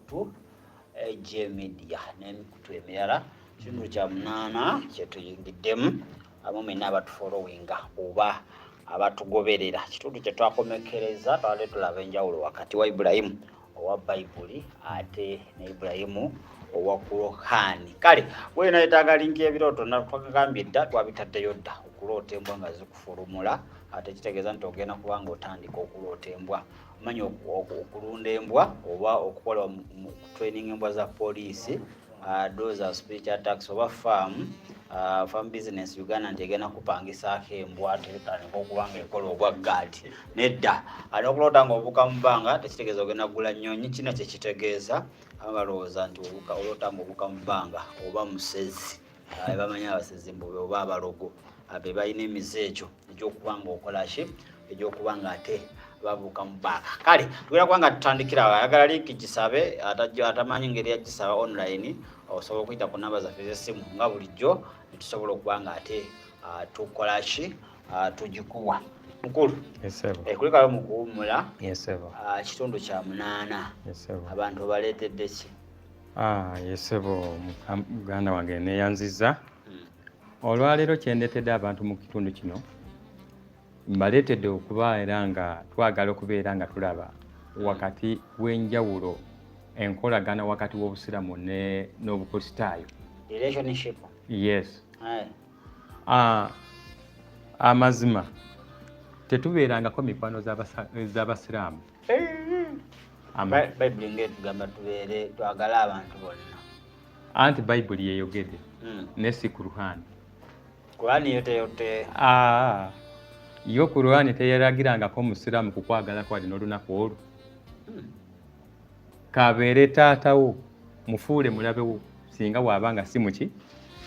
mikutu egy'emedia n'emikutu emirala. Kitundu kya munaana kyetuyingiddemu, amu mwenna abatufolowinga oba abatugoberera. Kitundu kye twakomekkereza twabadde tulaba enjawulo wakati wa Ibulayimu owa Bayibuli ate ne Ibulayimu owa Kurohani. Kale wena yetaaga linki y'ebirooto, twagambye dda, twabitaddeyo dda. Okuloota embwa nga zikufulumula ate kitegeeza nti ogenda kuba nga otandika okuloota embwa. Omanyi okulunda embwa oba okukola training embwa za poliisi, those are spiritual attacks. Oba farm business Uganda nti egenda kupangisaako embwa, tetandika okuba nga ekola obwa guard. Nedda. N'okuloota nga obuuka mu bbanga tekitegeeza ogenda kugula nnyonyi. Kino kyekitegeeza, abamu balowooza nti oloota nga obuuka mu bbanga oba musezi. Bamanyi abasezi mbu oba abalogo be balina emize egyo egyokuba nga okola ki, egyokuba nga ate babuuka mu bbanga. Kale tugenda kuba nga tutandikira awo. Ayagala linki gisabe, atamanyi ngeri yagisaba online, osobola okuyita ku namba zaffe ez'essimu nga bulijjo, netusobola okuba nga ate tukola ki, tugikuwa. Mukulu, kulikayo mu kuwummula. Kitundu kya munaana, abantu baleetedde ki? Yes ssebo, muganda wange, neeyanzizza. Olwaleero kyendeetedde abantu mu kitundu kino, mbaleetedde okuba era nga twagala okubeera nga tulaba wakati w'enjawulo, enkolagana wakati w'Obusiraamu n'Obukristaayo. Relationship. Yes. Amazima tetubeerangako mikwano z'Abasiraamu. Bayibuli ngaetugamba tubeere twagale abantu bonna. Anti Bayibuli yeyogedde, ne si Kuruhani. Kurani yo teyote. Ah, yo Kurani teyeragirangako omusiraamu kukwagala kwali n'olunaku olwo. Kabeere taatawo, mufuule mulabewo singa waaba nga si muki,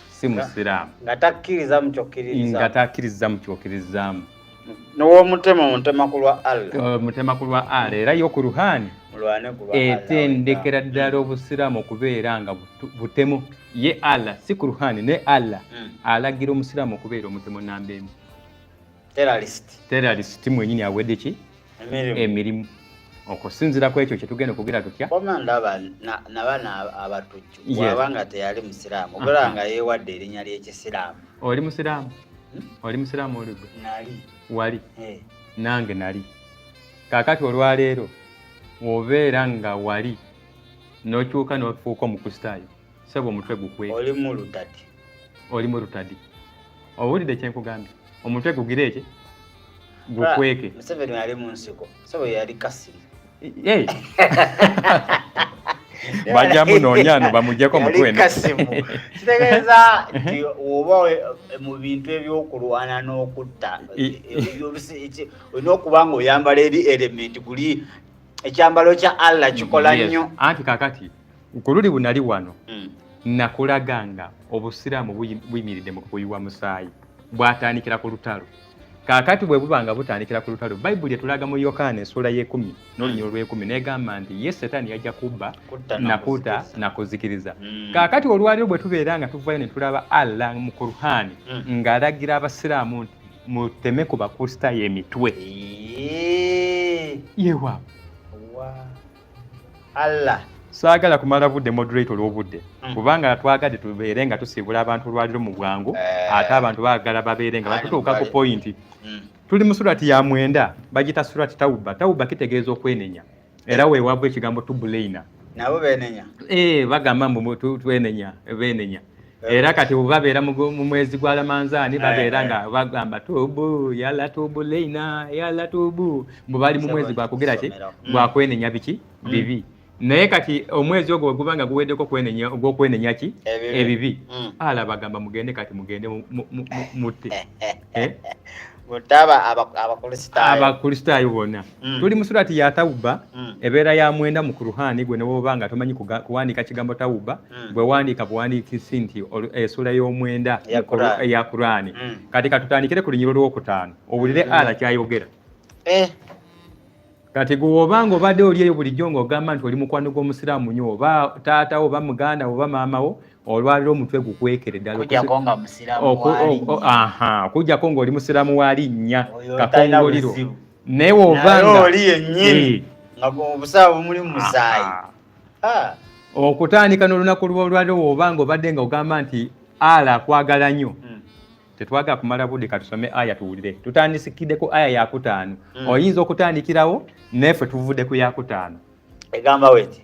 si musiraamu. Nga takkiriza mu kyokkiririza. Nga takkiriza mu kyokkirizaamu. Nowomutema, omutema ku lwa Allah. Mutema ku lwa Allah. Era yo Kuruhani mulwane ku lwa Allah. Etendekera ddala Obusiraamu okubeera nga butemu. Ye Allah, si Kuruhani, ne Allah alagira omusiraamu okubeera omutemu namba emu. Terrorist. Terrorist mwenyini awedde ki? Emirimu. Emirimu. Okusinziira ku ekyo kyetugenda okugira tutya? Koma ndaba nabana abatujju bwaba nga teyali musiraamu, ogola nga yeewadde erinnya ly'ekisiraamu. Oli musiraamu? Oli musiraamu oli gwe? Nali. Wali? Eh. Nange nali. Kaakati olwaleero obeera nga wali n'okyuka n'ofuuka Omukristaayo, sebo, omutwe gukweke. Oli mulutadi. Oli mulutadi. Owulidde kyenkugambye? Omutwe gugire eki, gukweke. Museveni yali mu nsiko, sebo, yali Kasimu. Hey. Bajja munoonya no bamugyeko Yali mutwe no. Kasimu. Kitegeeza nti oba mu bintu ebyokulwana n'okutta, olina okuba nga oyambala eri element guli ekyambalo kya Allah kikola nnyo. Anti kakati ku luli bunali wano nakulaga nga Obusiraamu buyimiridde mu kuyiwa musaayi, bwatandikira ku lutalo. Kaakati bwe buba nga butandikira ku lutalo, Bayibuli etulaga mu Yokaana essuula y'ekumi n'olunyiriri olw'ekumi n'egamba nti ye Setaani yajja kubba, kutta, nakuta, nakuzikiriza. Nakuzikiriza. Kaakati olwaliro bwe tubeera nga tuvayo ne tulaba Allah mu Kuruhaani ng'alagira Abasiraamu nti muteme ku Bakristaayo emitwe, yewa. Wa Allah. Saagala kumala budde, moderator, olw'obudde, kubanga twagadde tubeere nga tusiibula abantu olwaliro mu bwangu. Ate abantu baagala babeere nga batutuuka ku point. Tuli mu surati ya 9, bagita Surati Tauba. Tauba kitegeeza okwenenya, era weewava ekigambo tubuleina. Nabo benenya. Eh, bagamba mbu twenenya, benenya. Era kati bwe babeera mu mwezi gwa Lamanzaani, babeera nga bagamba tubu yala tubuleina yala tubu, mbu bali mu mwezi gwakugira ki? Gwakwenenya biki? Bibi. Naye kati omwezi ogwo bwe guba nga guweddeko kwenenya, ogw'okwenenya ki? Ebibi. Ebibi, ala bagamba mugende, kati mugende mutte. Eh? Mutaba Abakristaayo. Abakristaayo bonna. Tuli mu surati ya Tauba, ebeera ya 9 mu Kuruhani. Gwe newoba nga tomanyi kuwandiika kigambo Tauba, gwe wandiika buwandiikisi nti essuula y'omwenda Ya Qur'an. Ya Kurani. Kati katutandikire ku lunyiriri olwokutaano, owulire ala kyayogera. Kati gwe obanga obadde oli eyo bulijjo ng'ogamba nti oli mukwano gw'omusiraamu nnyo, oba taatawo oba muganda wo oba maama wo, olwaliro omutwe gukwekere ddala. Kujjako nga musiraamu walinnya. Aha, okujjako ng'oli musiraamu wa linnya Oyo talina kakongoliro. buzibu. Naye woba Naye nga oli yennyini nga obusawo bumuli mu musaayi. Aha. Ah. Okutandika n'olunaku lw'olwaliro woba nga obadde nga ogamba nti ala akwagala nnyo. Tetwagala kumala budde, katusome aya tuwulire. Tutandisikiddeko aya yakutaano. Oyinza okutandikirawo neffe tuvudde ku yakutaano. Egamba weti,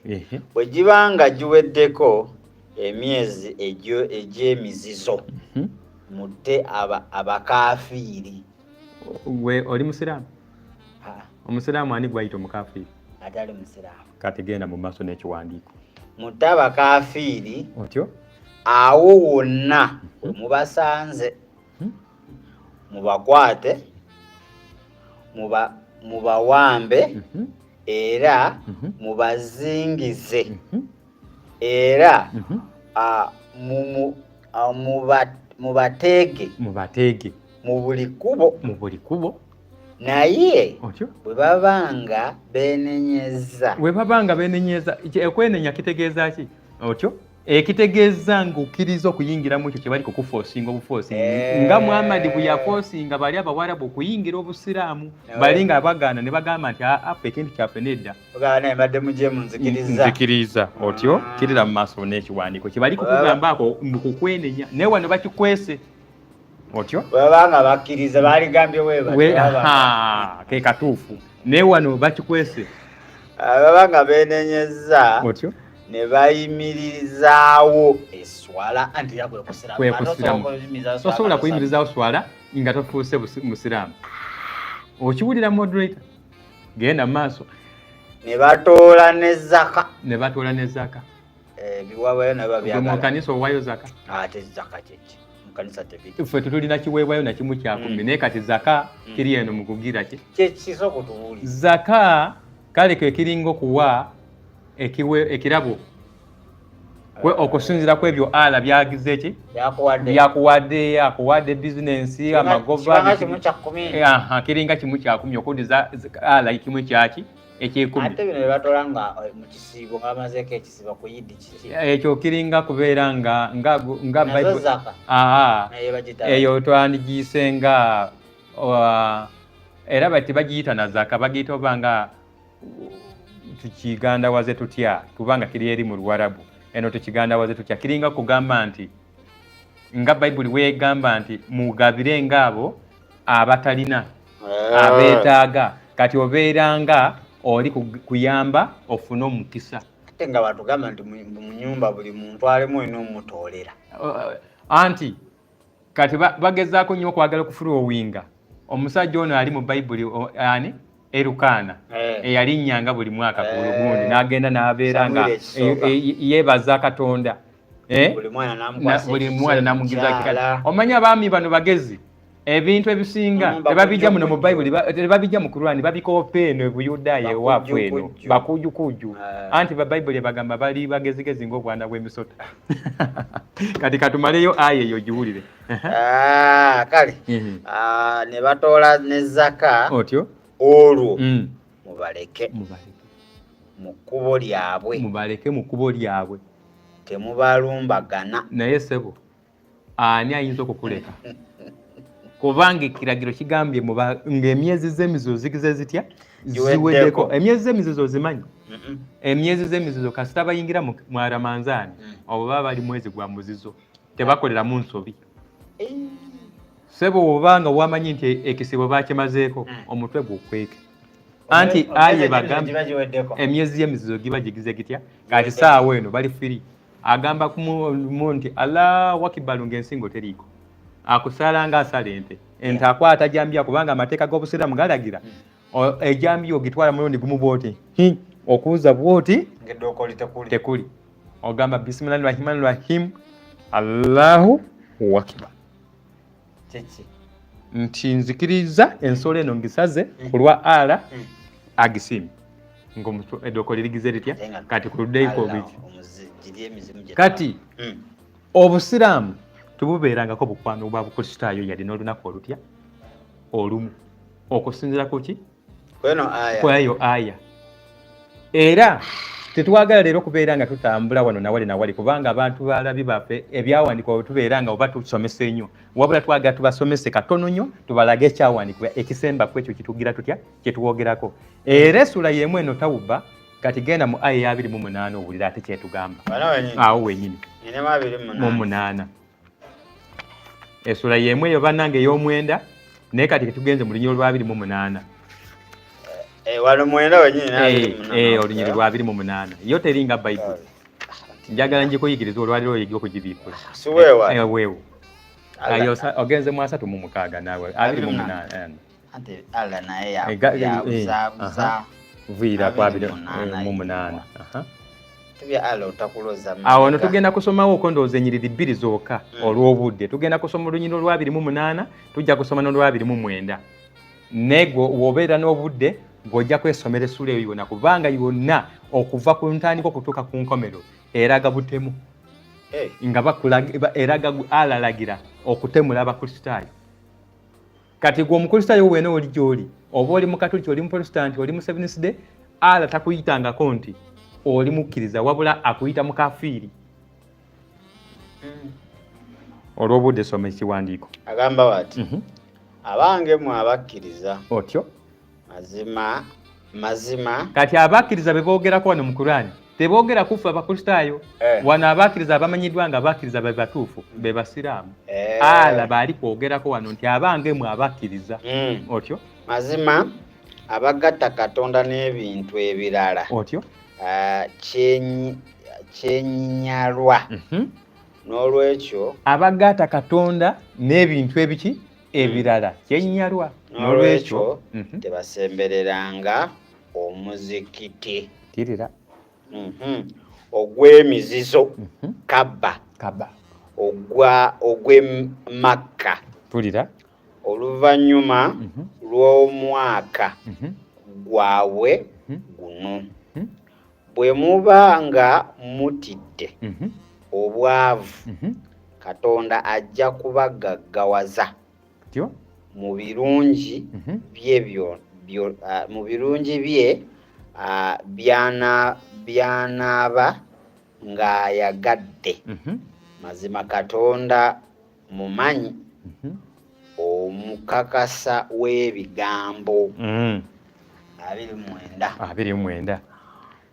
bwe giba nga giweddeko emyezi egy'emizizo, mutte abakafiiri. Gwe oli musiraamu? Omusiraamu ani gwayita omukafiiri? Atali musiraamu. Kati genda mu maaso n'ekiwandiiko. Mutte abakafiiri otyo awo wonna we mubasanze, mubakwate, mubawambe, era mubazingize, era mubateege mubateege mu buli kkubo. Mu buli kkubo. Naye otyo bwe baba nga beenenyezza, bwe baba nga beenenyeza. Okwenenya kitegeeza ki? Otyo ekitegeeza ng'okkiriza okuyingiramu ekyo kye bali kukufoosinga obufoosingi, nga Muhammadi bwe yafoosinga bali Abawarabu okuyingira Obusiraamu. Bali nga bagaana ne bagamba nti, "Aa, ffe ekintu kyaffe nedda." Ogamba naye mbadde mujeemu, nzikiriza. Nzikiriza. Otyo kirira mu maaso n'ekiwandiiko kye bali kukugamba ako mu kukwenenya, naye wano bakikwese otyo. Bwe baba nga bakkiriza baaligambye weeba. Aha, ke katuufu, naye wano bakikwese. Baba nga beenenyezza otyo ne bayimirizaawo eswala, anti era kwe kusiraamu. Kwe kusiraamu. Tosobola kuyimirizaawo swala nga tofuuse musiraamu. Okiwulira, moderator? Genda mu maaso. Ne batoola ne zaka. Ne batoola ne zaka. Ebiwabayo nabo Gwe mu babyagala. kanisa owayo zaka? Ate zaka kyeki? Mu kanisa tebiri. Ffe tetulina kiweebwayo na kimu kyakumi, naye kati zaka kiri eno mu kugira ki? Kyekisooka otubuulire. Zaka kale ke kiringa okuwa ekirabo okusinziira ku ebyo ala byagize ki? Byakuwadde. Byakuwadde, akuwadde bizinensi, amagoba. Kibanga 1/10. Aha, kiringa 1/10 okuddiza ala kimu kyaki ekyekumi. Ate bino bye batoola nga mu kisiibo, nga bamazeeko ekisiibo ku Yidi, kiki? Ekyo kiringa kubeera nga Nazo Bible- zaka? Aha. Naye bagita Eyo twandigiyise nga era bati bagiyita na zaka, bagiyita oba nga tukigandawaze tutya, kubanga kiri eri mu Luwarabu eno tukigandawaze tutya? Kiringa kugamba nti nga Bayibuli weegamba nti mugabire ngaabo abatalina, abeetaaga. Kati obeera nga oli kuyamba ofune omukisa. Ate nga batugamba nti mu nyumba buli muntu alimu olina omutoolera. Anti kati bagezaako nnyo okwagala okufulowinga omusajja ono ali mu Bayibuli, ani, Erukaana, eyalinnyanga buli mwaka ku lugundi n'agenda n'abeera nga Samwiri ekisooka. Yeebaza Katonda. Buli mwana n'amukwasa Buli mwana n'amugiza. ekikyala. Omanyi abaami bano bagezi, ebintu ebisinga tebabijja muno mu Bakujjukujju. Bayibuli, tebabijja mu Kurani, babikoopa eno Ebuyudaaya ewaabwe eno. Bakujjukujju. Bakujjukujju. Anti ba Bayibuli ebagamba bali bagezigezi ng'obwana bw'emisota. Kati katumaleyo aya eyo giwulire. Ah, kale. Ah, ne batoola ne zaka, Otyo olwo mubaleke mubaleke mu kkubo lyabwe. Mubaleke mu kkubo lyabwe. Temubalumbagana. Naye ssebo, ani ayinza okukuleka? Kubanga ekiragiro kigambye ng'emyezi z'emizizo zigize zitya? Giweddeko. Ziweddeko. Emyezi z'emizizo ozimanyi? Mm-mm. Emyezi z'emizizo kasita bayingira mu Aramanzaani, obo baba bali mwezi gwa muzizo, tebakoleramu nsobi. Ssebo, obanga wamanyi nti ekisibo bakimazeeko, omutwe gukweke anti Emyezi aye gy'emizizo bagamba giba giweddeko. Emyezi y'emizizo giba gigize gitya? Kati saawa eno bali free. Agamba mu nti Allahu akibalu ng'ensingo teriiko, akusala nga asala ente. Ente akwata jambya, kubanga amateeka g'Obusiraamu galagira ejambya ogitwala mulundi gumu bwoti, okuuza bwoti Ng'eddooko litekuli. Tekuli. Ogamba bisimillahi rahmani rahim, Allahu wakibar. Kiki? Nti nzikiriza ensolo eno ngisaze ku lwa ala agisiime, ng'eddooko lirigize litya? Ate nga Kati ku luddeiko Allah, biki? Giri emizimu gye Kati Obusiraamu tebubeerangako bukwano bwa Bukristaayo yadde n'olunaku olutya olumu, okusinziira ku ki? Kweno aya. Kwayo aya. Era tetwagala leero kubeera nga tutambula wano nawali nawali, kubanga abantu balabi baffe ebyawandiikibwa bwe tubeera nga oba tusomesa ennyo, wabula twagala tubasomese katono nnyo, tubalage ekyawandiikibwa ekisemba ku ekyo kitugira tutya kyetwogerako. Era essula y'emu eno Tawuba. Kati genda mu aya ya 28 owulira ate kyetugamba awo wenyini mu munaana esula yemu eyo bannange ey'omwenda, naye kati tugenze mu lunyiriri lwa 28. Olunyiriri lwa 28 yo teringa Bayibuli, njagala njikuyigiriza olwaliro oyige okugibiikula. Weewo ogenze mu 36 naawe 28. Viira ku 28. Awo no tugenda kusomawo okondooza enyiriri bbiri zokka olw'obudde. Tugenda kusoma olunyiriri olwa 28, tujja kusoma n'olwa 29. Naye bw'obeera n'obudde ng'ojja kwesomera essuula eyo yonna, kubanga yonna okuva ku ntandikwa okutuuka ku nkomero eraga butemu, nga eraga alalagira okutemula Abakristaayo. Kati gwe Omukristaayo wena oli gy'oli, oba oli Mukatuliki, oli Muprotestanti, oli mu Seventh Day, Allah takuyitangako nti oli mukkiriza, wabula akuyita mukafiiri. Olw'obudde soma ekiwandiiko. Agamba bati, abange mwe abakkiriza. Otyo. Mazima mazima. Kati abakkiriza be boogerako wano mu Kuraani teboogera kufa Abakristaayo. Wano abakkiriza abamanyiddwa nga abakkiriza be batuufu be Basiraamu. Allah baali kwogerako wano nti abange mwe abakkiriza. Otyo. Mazima abagatta Katonda n'ebintu ebirala. Otyo. Kyenyinyalwa. N'olwekyo abagatta Katonda n'ebintu ebiki ebirala kyenyinyalwa. N'olwekyo tebasembereranga omuzikiti. Kirira. Ogw'emizizo Kaba. Kaba. Ogw'e Makka. Tulira. Oluvannyuma lw'omwaka gwabwe guno. Bwe muba nga mutidde obwavu, Katonda ajja kubagaggawaza mu birungi bye mu birungi bye byanaaba ng'ayagadde. Mazima Katonda mumanyi, omukakasa w'ebigambo. 29. 29.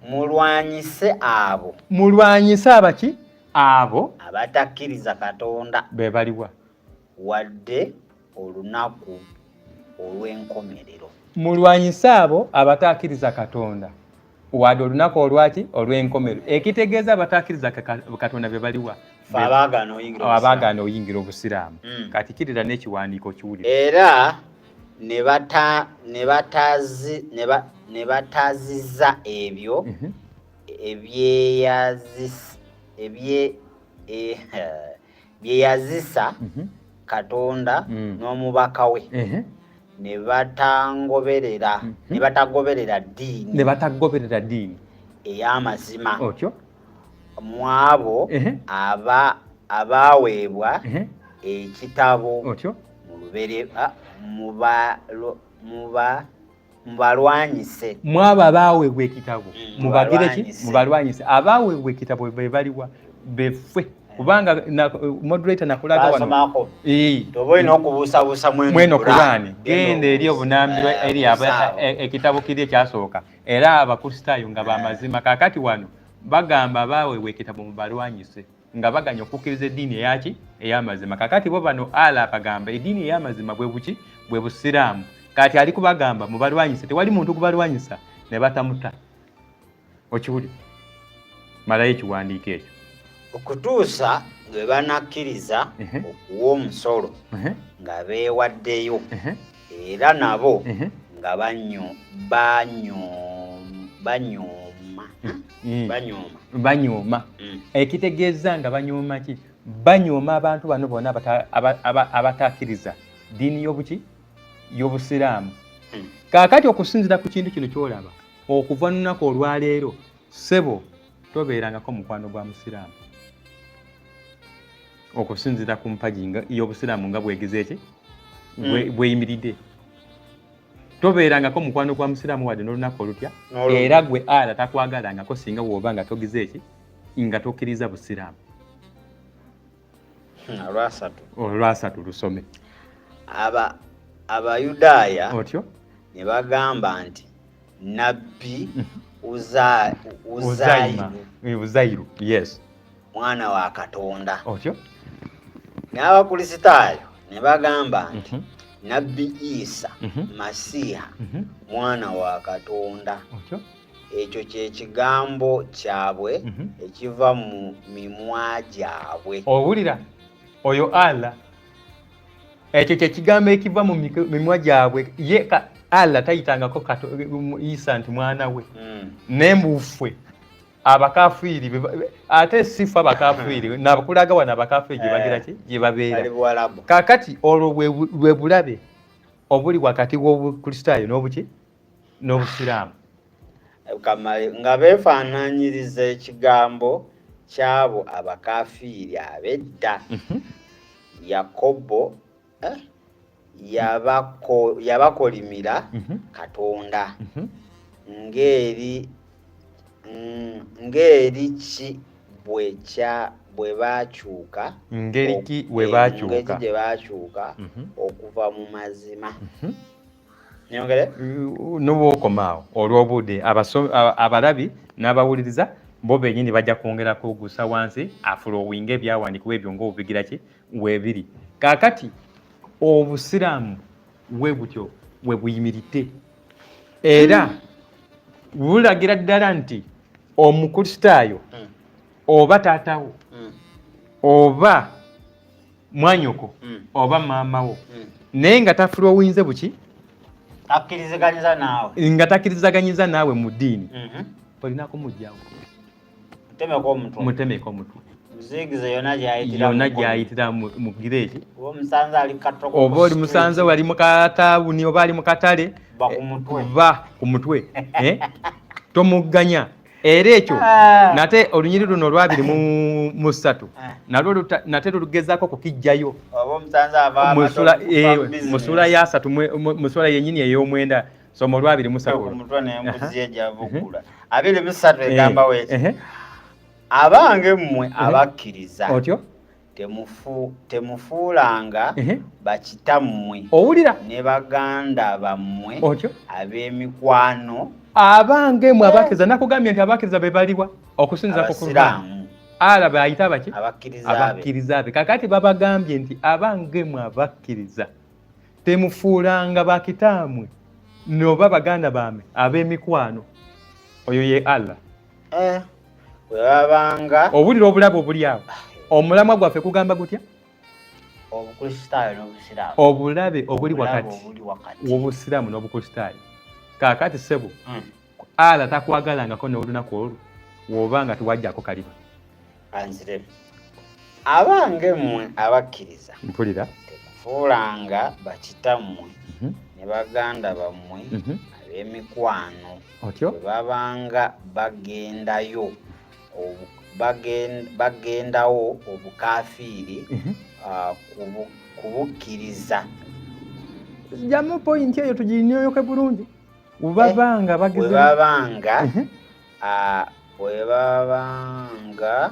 Mulwanyise abo. Mulwanyise abaki? Abo abatakkiriza Katonda. Be baliwa? Wadde olunaku olw'enkomerero. Mulwanyise abo abatakkiriza Katonda wadde olunaku olwaki? Olw'enkomerero. Ekitegeeza abatakkiriza Katonda be baliwa? Abaagaana oyingira Obusiraamu. Kati kirira n'ekiwandiiko kiwulire. Era ne bataziza ebyo byeyazisa Katonda n'omubaka we, ne batagoberera ddiini. Ne batagoberera ddiini ey'amazima. Otyo. Mu abo abaweebwa ekitabo. Otyo. Mubalwanyise. Mu abo abaweebwa ekitabo mubagire ki? Mubalwanyise. Abaweebwa ekitabo be baliwa? Beffe. Kubanga moderator nakulaga wano. Toba olina okubuusabuusa mweno Kuraani. Genda eri obunambiro eri ekitabo kiri ekyasooka. Era Abakristaayo nga bamazima. Kaakati wano bagamba abaweebwa ekitabo mubalwanyise nga baganya okukkiriza eddiini eyaki? Ey'amazima. Kaakati bo bano Allah abagamba eddiini ey'amazima bwe buki? Bwe Busiraamu. Kati ali kubagamba mubalwanyise, tewali muntu kubalwanyisa ne batamuta. Okiwulira? Malayo ekiwandiiko ekyo. Okutuusa lwe banakkiriza okuwa omusolo nga beewaddeyo, era nabo nga banyooma. Ekitegeeza nga banyooma ki? Banyooma abantu bano bonna abatakkiriza ddiini y'obuki? Y'Obusiraamu. Kaakati okusinziira ku kintu kino ky'olaba, okuva lunaku olwaleero, ssebo tobeerangako mukwano gwa Musiraamu. Okusinziira ku mpagi y'Obusiraamu nga bwegize eki? Bweyimiridde. Tobeerangako mukwano gwa Musiraamu wadde n'olunaku olutya, era gwe Allah takwagalangako singa bw'oba nga togize eki? Nga tokkiriza Busiraamu. Olwasatu lusome. Abayudaaya otyo ne bagamba nti Nabbi Uzairu. Yes. Mwana wa Katonda. Otyo? N'Abakristaayo ne bagamba nti Nabbi Isa Masiha mwana wa Katonda. Otyo? Ekyo kye kigambo kyabwe ekiva mu mimwa gyabwe. Owulira oyo Allah, ekyo kye kigambo ekiva mu mimwa gyabwe. Ye Allah tayitangako Isa nti mwana we. Naye muffe abakafiiri, ate si ffe abakafiiri, nabakulaga wano abakafiiri gye bagira ki, gye babeera. Bali Buwalabu. Kaakati olwo bwe bulabe obuli wakati w'Obukristaayo n'obuki n'Obusiraamu. Kamale nga beefaanaanyiriza ekigambo ky'abo abakafiiri ab'edda. Yakobo yabakolimira Katonda. Ngeri ki bwe baakyuka? Ngeri ki bwe baakyuka? Ngeri gye baakyuka okuva mu mazima. Nyongere? Nobwokomaawo olw'obudde, abalabi n'abawuliriza bo bennyini bajja kwongera kugusa wansi afulowinga ebyawandiikibwa ebyo ng'obubigira ki weebiri. Kaakati Obusiraamu we butyo we buyimiridde, era bulagira ddala nti Omukristaayo oba taatawo oba mwanyoko oba maamawo naye nga tafulowinze buki, Takkiriziganyiza naawe, nga takkirizaganyiza naawe mu ddiini, olina kumugjawo. Mutemeko omutwe. Mutemeko omutwe. Muzingize yonna gy'ayitira. Yonna gy'ayitira, mugire eki. Oba omusanze ali katoko. Oba oli musanze wali mu katawuni oba ali mu katale, Ba ku mutwe. Ba ku mutwe. Tomugganya. Era ekyo nate olunyiri luno olwabiri mu ssatu nalwo nate lugezaako kukijjayo. Oba omusanze ava mu ssuula ya 30, mu ssuula yennyini ey'omwenda, soma olwabiri mu ssatu. Ku mutwe n'embuzi ejavugula. 23 egamba weeti: abange mmwe abakkiriza, Otyo? temufuulanga bakitammwe Owulira? ne baganda bammwe Otyo? ab'emikwano. Abange mmwe abakkiriza, nakugambye nti abakkiriza be baliwa okusinziira ku Qur'an? Abasiraamu. Ala bayita baki? Abakkiriza be. Abakkiriza be. Kakati babagambye nti abange mmwe abakkiriza, temufuulanga bakitammwe noba baganda bammwe ab'emikwano. Oyo ye Allah. Bwe babanga Owulira obulabe obuli awo? Omulamwa gwaffe kugamba gutya? Obukristaayo n'Obusiraamu. Obulabe obuli Obulabe wakati obuli wakati w'Obusiraamu n'Obukristaayo. Kaakati ssebo, Allah takwagalangako n'olunaku olwo bw'oba nga tewajjako kaliba. Kanziremu. Abange mmwe abakkiriza, Mpulira. temufuulanga bakitammwe ne baganda bammwe ab'emikwano Otyo? bwe babanga bagendawo obukafiiri kubukkiriza. Jamu point eyo tuginyoyoke bulungi. Babanga Bwe bageze babanga bwe babanga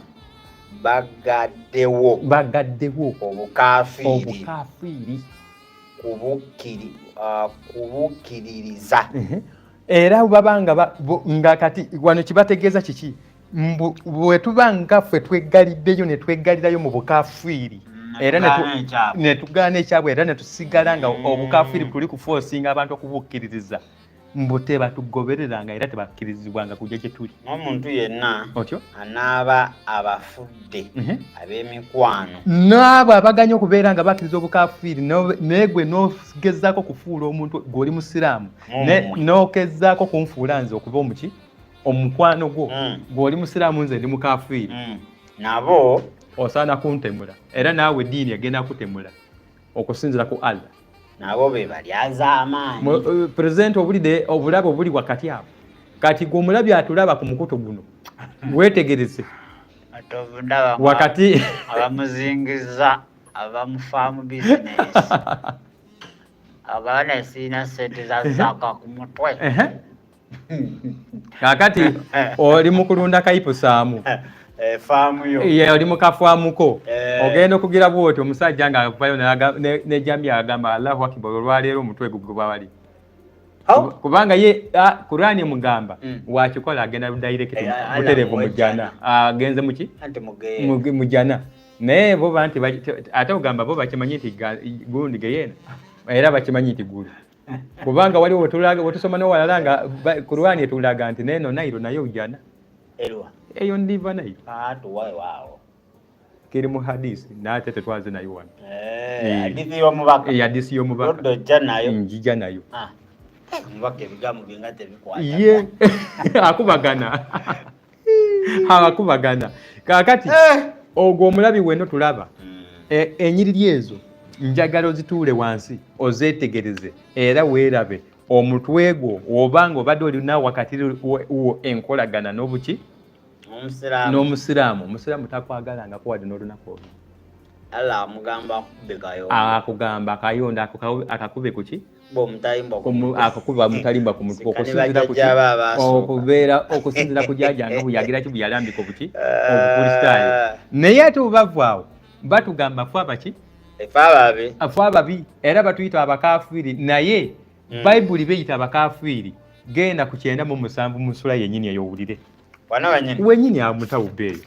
bagaddewo Bagaddewo obukafiiri obukafiiri kubukkiririza. Era babanga nga kati wano kibategeeza kiki? Mbu bwe tuba nga ffe tweggaliddeyo ne tweggalirayo mu bukafiiri era Tugaana ekyabwe. Ne tugaana ekyabwe era ne tusigala nga obukafiiri tuli kufoosinga abantu okubukkiririza, mbu tebatugobereranga era tebakkirizibwanga kujja gye tuli. N'omuntu yenna Otyo? anaaba abafudde ab'emikwano. N'abo abaganya okubeera nga bakkiriza obukafiiri, naye gwe n'ogezaako kufuula omuntu gw'oli musiraamu Mummwe. n'ogezaako kunfuula nze okuba omuki omukwano gwo, gw'oli musiraamu nze ndi mukafiiri, Nabo osaana kuntemula, era naawe eddiini egenda kutemula okusinziira ku Allah. Nabo be balyazaamaanyi. Pulezidenti, obulidde obulabe obuli wakati awo. Kati gwe omulabi atulaba ku mukutu guno, weetegereze Tovundaba wakati abamuzingiza abamu farm business abaana siina sente za zaka ku mutwe. Kaakati oli mu kulunda kayipusaamu. Faamu yo. Ye oli mu kafaamuko. Ogenda okugira bwoti omusajja ng'avayo nejambya agamba Allahu Akbar, olwaleero omutwe gugubawali. Kubanga ye Kurani emugamba wakikola agenda direct butereevu mu jjana, agenze muki mu jjana. Naye bo banti ate ogamba bo bakimanyi nti gundi geyeena, era bakimanyi nti gulu, kubanga waliwo wetusoma nowalala nga Kurani etulaga nti neno Nairo nayo jjana eyo ndiva nayo kiri mu hadisi, nate tetwaze nayo wano. Hadisi y'omubaka njija nayo. Ye akubagana akubagana. Kaakati ogwo omulabi weno tulaba enyiriri ezo, njagala ozituule wansi ozeetegereze era weerabe omutwe gwo obanga obadde olina wakati wo enkolagana n'obuki n'omusiraamu. Omusiraamu takwagalangako wadde n'olunaku olwo. Akugamba akayondo akakube kuki, akakuba mutalimbwa ku mutwe, okubeera okusinzira ku jjajjange bwe yagira ki, bwe yalambika obuki obukristaayo. Naye ate bwe awo batugamba fe abaki, fe ababi, era batuyita abakafiiri. Naye Bayibuli beyita abakafiiri. Genda ku 97 mu ssula yennyini eyo owulire wenyini awo mutawubba eyo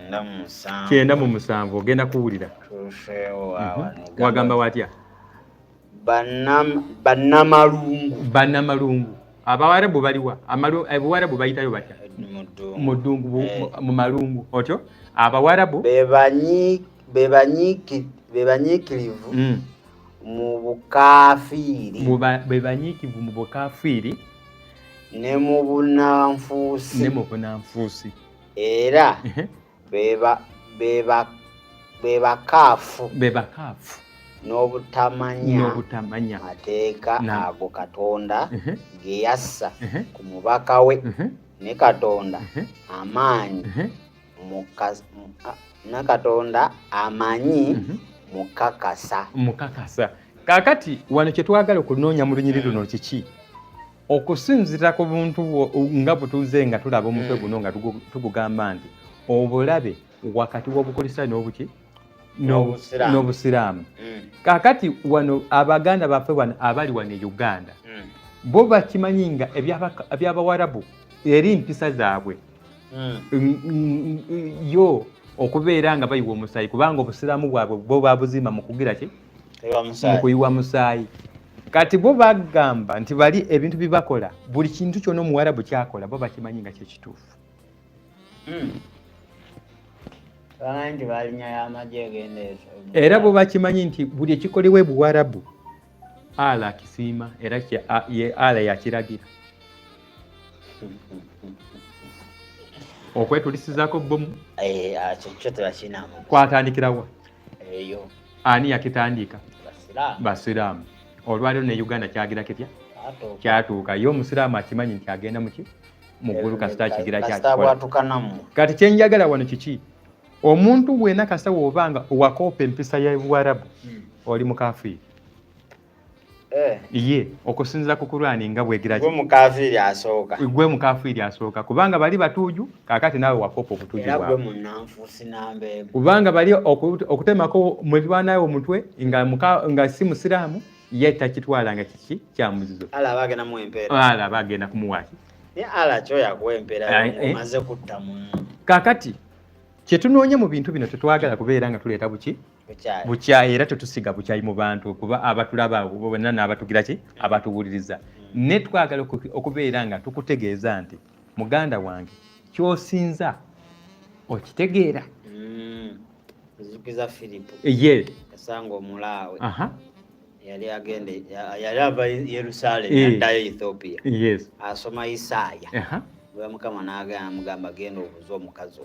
97 ogenda kuwulira wagamba watya. Bannamalungu. Bannamalungu. Abawarabu baliwa? Obuwarabu bayitayo batya? Mu ddungu, mu malungu otyo abawarabu. Bebanyiikirivu mu bukafiiri. Bebanyiikivu mu bukafiiri. Ne mu bunanfuusi. Ne mu bunanfuusi. Era bebakaafu. Bebakaafu. N'obutamanya. N'obutamanya. Mateeka ago Katonda ge yassa ku mubaka we, ne Katonda amaanyi ne Katonda amanyi mukakasa. Mukakasa. Kaakati wano kye twagala okunoonya mu lunyiriri luno kiki? Okusinziira ku buntu nga butuuze nga tulaba omutwe guno nga tugugamba nti obulabe wakati w'obukristaayo n'obuki n'obusiraamu. Kaakati wano abaganda baffe wano abali wano e Uganda bo bakimanyi nga ebyabawarabu eri mpisa zaabwe yo okubeera nga bayiwa omusaayi, kubanga obusiraamu bwabwe bo babuzimba mu kugira ki, mu kuyiwa musaayi. Kati bo bagamba nti bali ebintu byebakola, buli kintu kyonna omuwarabu kyakola, bo bakimanyi nga kyekituufu. Era bo bakimanyi nti buli ekikolebwa ebuwarabu Allah akisiima, era ye Allah yakiragira. Okwetulisizaako bbomu kwatandikirawa? Ani yakitandika? Basiraamu. Olwaliro ne Uganda kyagira kitya? Kyatuuka. Ye omusiraamu akimanyi nti agenda muki, mu ggulu, kasita akigira kyakikola. Kati kyenjagala wano kiki? Omuntu wena kasita woobanga wakoopa empisa ya buwarabu oli mukafiiri. Ye okusinziira ku Kurani nga bwegira gwe mukafiiri asooka. Gwe mukafiiri asooka, kubanga bali batuuju, kaakati naawe wakoopa obutuuju bwabwe. Munnanfuusi namba emu. Kubanga bali okutemako mulirwanawe omutwe nga si musiraamu, ye takitwala nga kiki kya muzizo. Allah aba agenda muwa empeera. Allah aba agenda kumuwaki. Naye Allah kyoyo akuwa empeera omaze kutta munno. Kaakati kyetunoonya mu bintu bino, tetwagala kubeera nga tuleeta buki bukyayi, era tetusiga bukyayi mu bantu, kuba abatulaba bonna n'abatugira ki, abatuwuliriza. Ne twagala okubeera nga tukutegeeza nti muganda wange kyosinza okitegeera. Nzijukiza Philip ye yasanga omulaawe yali agenda, yali ava Yerusaalemi addayo Ethiopia asoma Isaaya bwe Mukama n'agamba, mugamba genda obuuze omukazi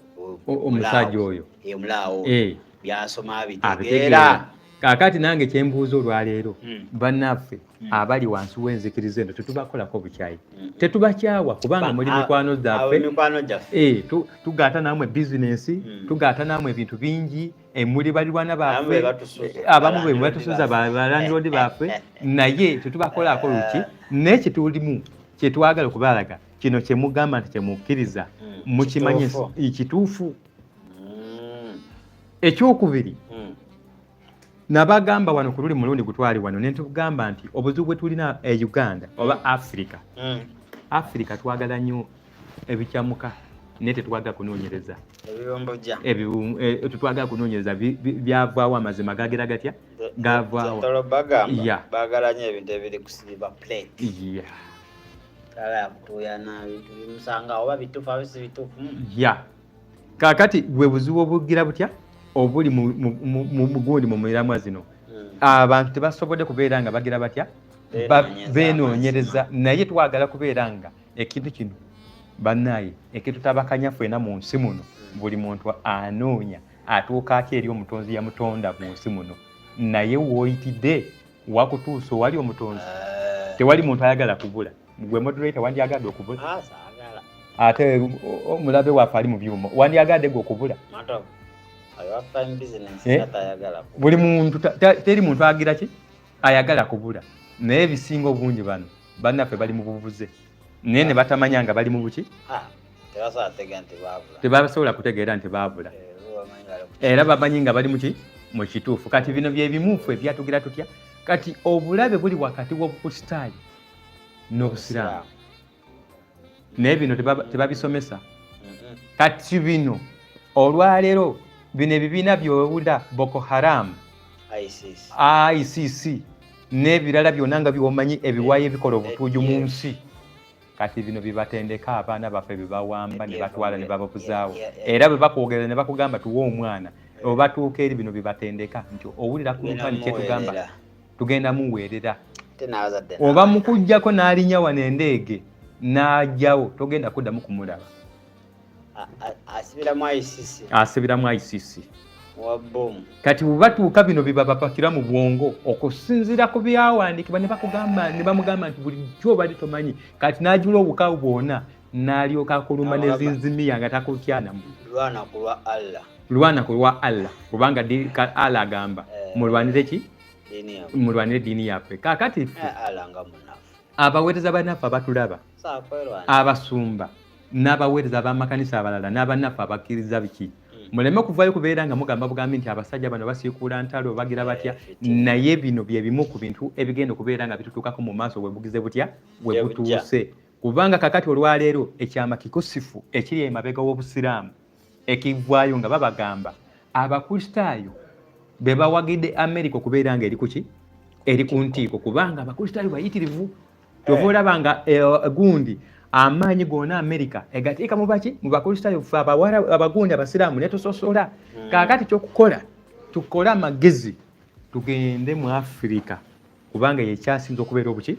omusajja oyo omulaawe oyo byasoma abitegeera. Kaakati nange kyembuuza olwaleero, bannaffe abali wansi w'enzikiriza eno tetubakolako bukyayi, tetubakyawa, kubanga muli mikwano zaffe, tugaata namwe bizinensi, tugaata namwe ebintu bingi, muli balirwana baffe, abamu be batusuza, balandlord baffe, naye tetubakolako luki. Naye kyetulimu kyetwagala okubalaga kino kyemugamba nti kyemukkiriza mukimanye kituufu. Ekyokubiri, Nabagamba wano ku luli mulundi gutwali wano ne ntugamba nti obuzibu bwe tulina e Uganda oba Africa, Africa twagala nnyo ebikyamuka naye tetwagala kunoonyereza. Ebibombojja. Tetwagala kunoonyereza byavaawo, amazima gagira gatya, gavaawo. Tolo bagamba baagala nnyo ebintu ebiri ku silver plate. Kala kutuuyana bintu bimusanga oba bituufu abe si bituufu. Ya, kaakati bwe buzibu obugira butya obuli mu gundi mu miramwa zino. Abantu tebasobodde kubeera nga bagira batya, beenoonyereza, naye twagala kubeera nga ekintu kino bannaaye ekitutabakanya ffena mu nsi muno. Buli muntu anoonya atuuka atya eri omutonzi yamutonda mu nsi muno, naye w'oyitidde wakutuusa owali omutonzi. Tewali muntu ayagala kubula. Gwe moderator, wandyagadde okubula? Ah, saagala. Ate omulabe waffe ali mu byuma, wandyagadde gwe okubula? Matovu ayo wa prime business. Eh? Atayagala. Buli muntu teri muntu agira ki ayagala kubula, naye ebisinga obungi bano bannaffe bali mu bubuze, naye ne batamanya nga bali mu buki. Ah, tebasobola kutegeera nti baabula. Tebasobola kutegeera nti baabula. Eh, bo bamanyi bali ku Era bamanyi nga bali muki, mu kituufu. Kati bino byebimuufu ebyatugira tutya. Kati obulabe buli wakati w'Obukristaayo n'Obusiraamu, naye bino tebabisomesa. Kati bino olwaleero bino ebibiina byowulira, Boko Haram, ISIS. ICC n'ebirala byonna nga byomanyi, ebiwayo ebikola obutuuju mu nsi, kati bino bibatendeka abaana baffe bebawamba ne batwala ne bababuzaawo. Era bwe bakwogera ne bakugamba tuwe omwana, obatuuka eri bino bibatendeka nti owulira kumpani kyetugamba. Muweerera. Tugenda muweerera. Ate n'abazadde Oba n'abaana. Mukuggyako n'alinnya wano endeege n'ajjawo, togenda kuddamu kumulaba. Asibiramu ICC. Asibiramu ICC. Wa bomu. Kati bwebatuuka bino bibabapakira mu bwongo okusinziira ku byawandiikibwa, ne bakugamba ne bamugamba nti bulijjo obadde tomanyi. Kati n'ajula obukawu bwonna n'alyoka akuluma nezinzimiya nga takutyanamu. Lwana ku lwa Allah. Lwana ku lwa Allah, kubanga Allah agamba Eh. mulwanire ki? Diini yammwe. Mulwanire eddiini yaffe. Kaakati ffe Eh, Allah nga munafu. Abaweereza bannaffe abatulaba, Sawa kwerwana. abasumba n'abaweereza ab'amakanisa abalala n'abannaffe abakkiriza biki, muleme kuvayo kubeera nga mugamba bugambi nti abasajja bano basiikuula ntalo, bagira batya. Eh, fitina. Naye bino bye bimu ku bintu ebigenda okubeera nga bitutuukako mu maaso bwe bugize butya bwe Bwe bujja. butuuse, kubanga kakati olwaleero ekyama kikusifu ekiri emabega w'Obusiraamu ekivaayo nga babagamba Abakristaayo be bawagidde Amerika okubeera nga eri kuki, eri ku ntiiko, kubanga Abakristaayo bayitirivu. Kyova olaba nga gundi amaanyi gonna Amerika egateeka mu baki, mu Bakristaayo. Ffe abawala abagundi abasiraamu ne tusosola. Kaakati kyokukola, tukole amagezi tugende mu Afirika, kubanga yekyasinza okubeera obuki,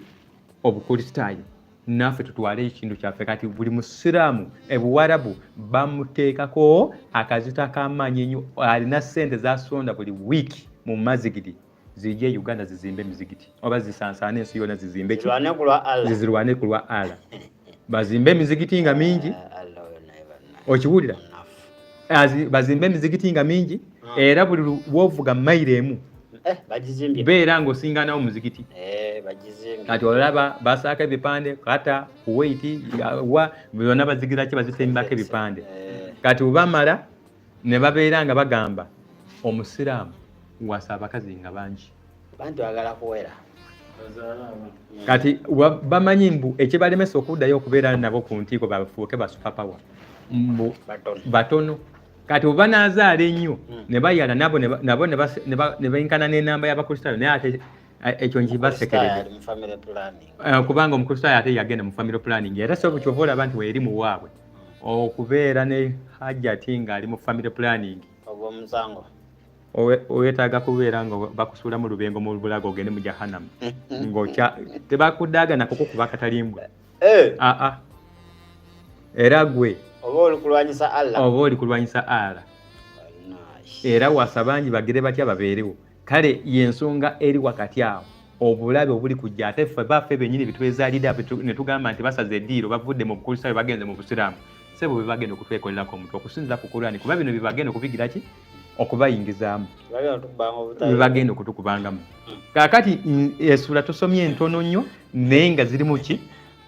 Obukristaayo, naffe tutwale ekintu kyaffe. Kati buli musiraamu ebuwarabu bamuteekako akazito ak'amaanyi ennyo. Alina sente zasonda buli wiiki mu mazigiti, zijje e Uganda zizimbe emizigiti oba zisansaane ensi yonna, zizimbe ki? Zirwane ku lwa Allah. Zizirwane ku lwa Allah, bazimbe emizigiti nga mingi. Eh, Allah oyo naye bannange. Okiwulira? Munafu. Bazimbe emizigiti nga mingi, era buli lwovuga mayiro emu Eh, bagizimbye. beera ng'osinganawo muzigiti. Eh, bagizimbye. Kati olaba basaako ebipande Qatar, Kuwait, wa byonna bazigira ki, bazisimbako ebipande. Kati bwebamala ne babeera nga bagamba omusiraamu wasa abakazi nga bangi. Bantu bagala kuwera. Kati bamanyi mbu ekibalemesa okuddayo okubeera nabo ku ntiiko bafuuke ba super power mbu Batono. Batono. Kati bwe banaazaala ennyo ne bayala nabo nabo ne benkana n'enamba y'Abakristaayo, naye ate ekyo nkibasekeredde. Ali mu family planning. Kubanga Omukristaayo ate yagenda mu family planning, era so kyova olaba nti weeri muwaabwe okubeera ne hajati ng'ali mu family planning. Ogwo omusango. Weetaaga kubeera nga bakusuula mu lubengo mu bulago ogende mu Jahanamu ng'okya tebakudaaga nako kukuba akatalimbwa. Eh, Aa, era gwe oba oli kulwanyisa Allah. Oba oli kulwanyisa Allah. Nice. Era wasa bangi bagire batya, babeerewo. Kale yensonga eri wakati awo, obulabe obuli kujja, ate ffe baffe bennyini bitwezaalira ne tugamba nti basaze eddiiro, bavudde mu Bukristaayo bagenze mu Busiraamu. Sebo, bwe bagenda okutwekolerako omutwe okusinziira ku Kurani, kuba bino byebagenda okubigira ki, okubayingizaamu. Bagenda otukubanga obutayi. Bye bagenda okutukubangamu. Kaakati essuula tusomye entono nnyo, naye nga zirimu ki,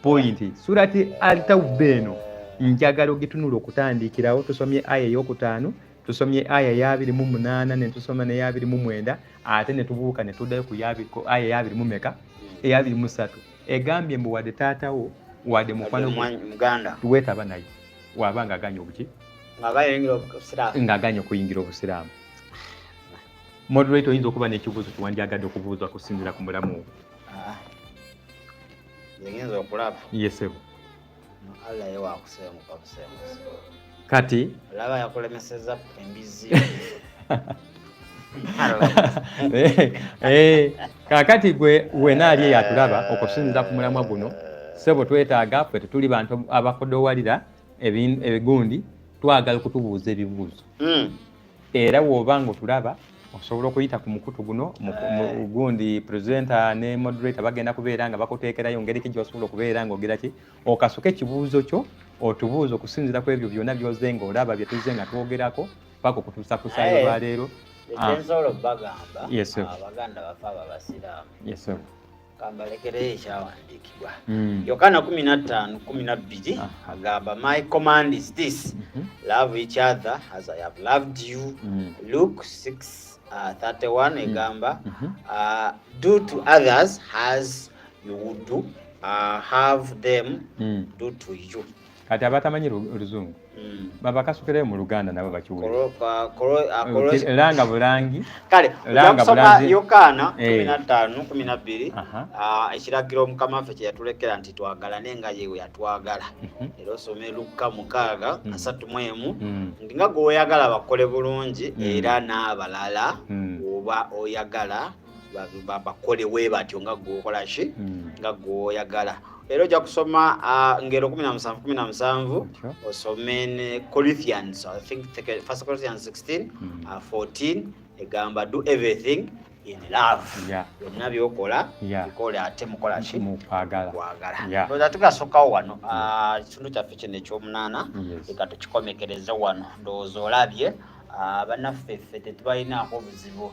point. Surati Altauba eno njagala ogitunula okutandikirawo. Tusomye aya eyokutaano, Tusomye aya ya 28, ne tusoma n'eya 29, ate ne tubuuka ne tuddayo ku aya ya 20 meka? Eya 23 egambye mbu wadde taatawo, wadde mukwano gwo, muganda, weetaba naye waaba ng'aganye obuki? Ng'aganye obusiraamu. Ng'aganye okuyingira obusiraamu. Moderator, oyinza okuba n'ekibuuzo kiwandyagadde okubuuza okusinziira ku mulamu wo. Ah. Nze ngenza okulaba. Yes, ssebo. Allah ye wakusenguka busengusi. Kati olaba yakulemeseza embizi. Eh, kaakati gwe wena ali eyo atulaba, okusinziira ku mulamwa guno, ssebo, twetaaga, ffe tetuli bantu abakodowalira ebigundi, twagala okutubuuza ebibuuzo. Era bw'oba nga otulaba, osobola okuyita ku mukutu guno gundi, presenter ne moderator bagenda kubeera nga bakuteekerayo ngeri ki gy'osobola okubeera ng'ogira ki okasuka ekibuuzo kyo, otubuuza okusinziira ku ebyo byonna by'ozze ng'olaba, bye tuzze nga twogerako paka okutuusa ku ssaawa olwaleero. Ah. Ekyensobola okubagamba, Yes, sir. abaganda bafe abo abasiraamu, Yes, sir. kambalekereyo ekyawandiikibwa. Yokaana 15:12 agamba, "My command is this, love each other as I have loved you." Luke 6 31 egamba, "Do to others as you would do have them do to you." Kati abatamanyi Luzungu babakasukireyo mu Luganda nabo bakiwulire. Langa bulangi. Kale Langa ojja kusoma bulanzi. Yokaana 15:12. Ekiragiro Mukama waffe kye yatulekera nti twagalane nga ye we yatwagala. Era osome Lukka 6:31 nti nga gweoyagala bakole bulungi, era n'abalala oba oyagala bakole we batyo nga gweokola ki? Nga gweoyagala. Era ojja kusoma Ngero 17:17. Otyo. Osome ne Corinthians, I think First Corinthians 16 14 egamba, "Do everything in love." Byonna byokola, bikole ate mukola ki? Mu kwagala. Kwagala. Ndowooza tugasookawo wano. Ekitundu kyaffe kino ekyomunaana leka tukikomekereze wano. Ndowooza olabye, bannaffe ffe tetubalinaako obuzibu,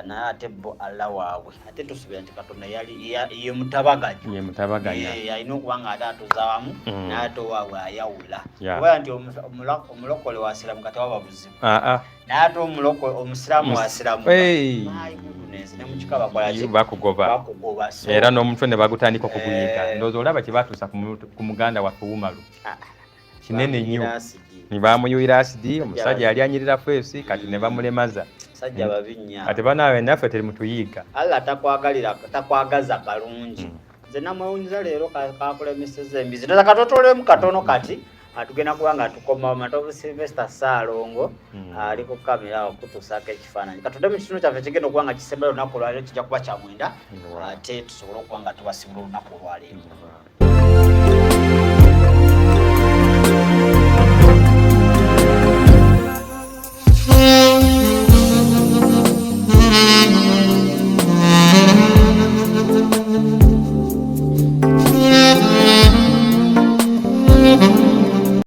naye ate bo Allah waabwe, ate tusuubira nti Katonda yali ye mutabaganya. Ye mutabaganya. Alina okuba nga ate atuza wamu, naye ate owaabwe ayawula. Kuba nti omulokole wasiramuka tewaba buzibu, naye ate omusiraamu wasiramuka, my goodness, ne mukika bakola ki? Bakugoba. Bakugoba. So, era n'omutwe ne bagutandika okuguyiga. Ndowooza olaba kye batuusa ku muganda waffe Umaru. Kinene nnyo. Bamuyira asidi. Ne bamuyuira asidi, omusajja yali anyirira face, kati ne bamulemaza. Sajja babi nnyo. Kati banaawe naffe teri mutuyiiga. Allah takwagalira, takwagaza kalungi. Nze namwewunyiza leero kakulemeseza embizi. Ndowooza katotolemu katono kati atugenda kuba nga tukomawo. Matovu Sylvester Ssaalongo ali ku kamera awo kutuusaako ekifaananyi. Katudde mu kitundu kyaffe ekigenda okuba nga kisembayo olunaku olwaleero, kijja kuba kya 9, ate tusobole okuba nga tubasibula olunaku olwaleero.